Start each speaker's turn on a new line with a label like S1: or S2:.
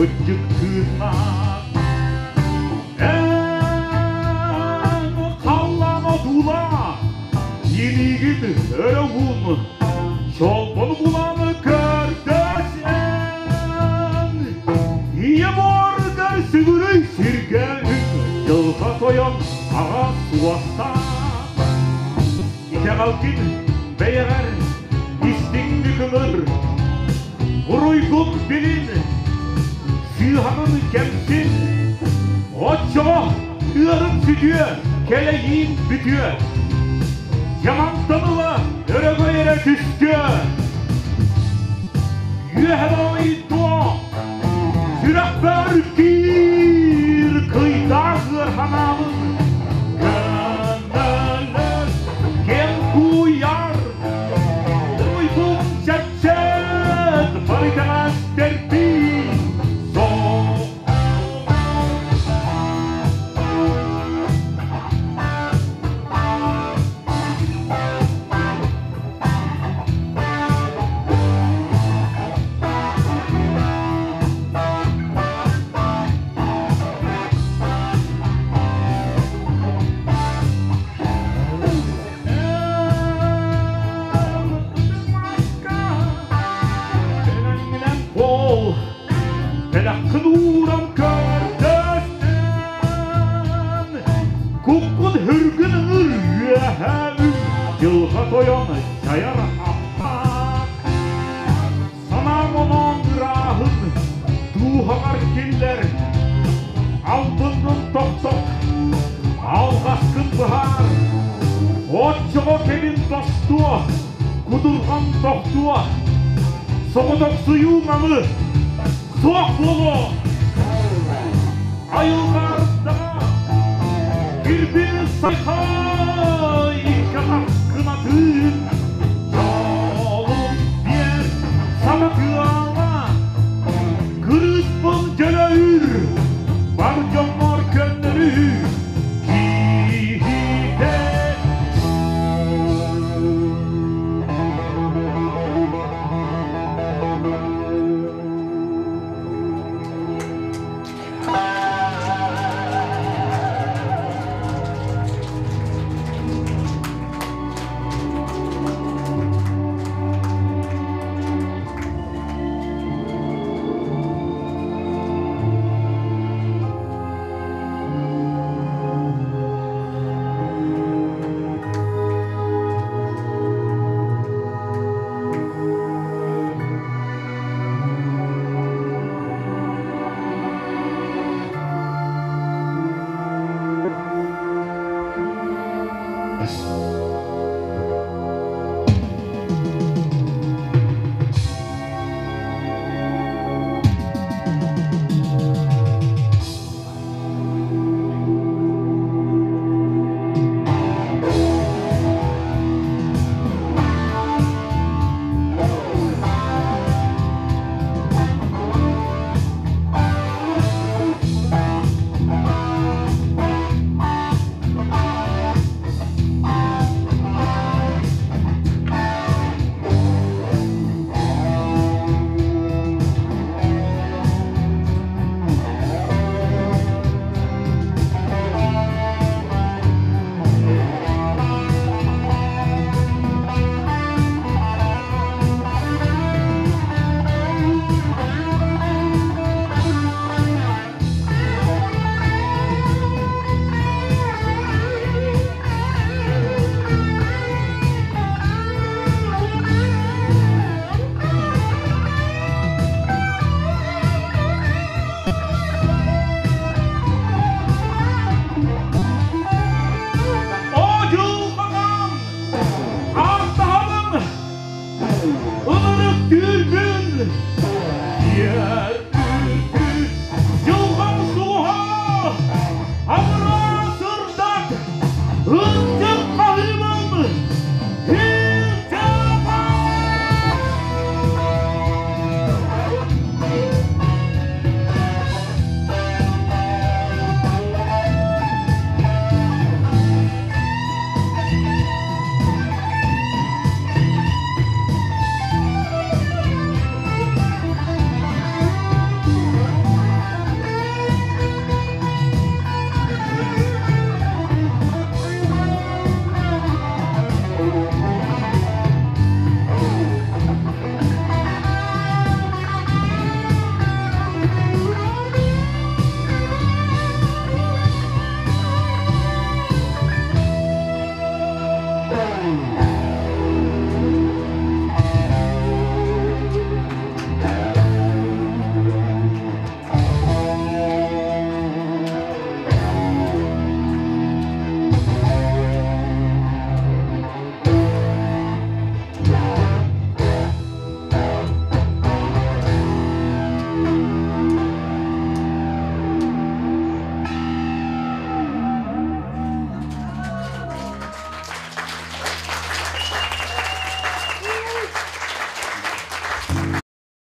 S1: Кырдьык тыыннаах Эн халлаан одуулаа, илиигин өрө уун, чолбону булан көрдөс эн. Ийэ буоругар сүгүрүй сиргэ үн, дьылҕа тойон аҕа суостаах. Итэҕэлгин бэйэҕэр истиҥник ыҥыр, Буруйгун билин, сыыһаҕын кэмсин, оччоҕо ыарын сүтүө, кэлэйиин бүтүө. Дьамантан ыла өрөгөй эрэ түстүө. Үөһэ дойдуо, сүрэхпэр киир кыйдаах ыар санаабын көнөлөс кэм куйаар уйбун чэпчэт барытаҕас тэрбии соҕ. Бэлэххин ууран көрдөстөн, куккун хүргүн ыҥыр үөһэ дьылҕа тойон дьайар аптаах. Санаам оноон ырааһын дууһаҕар киллэр, албыҥҥын тохтот, алҕаскын быһаар, оччоҕо кэмин тостуо, кутурҕан тохтуо, соҕотохсуйуу малы суох буолуо. Айылҕа ардаҕа, кирбин сайхаа!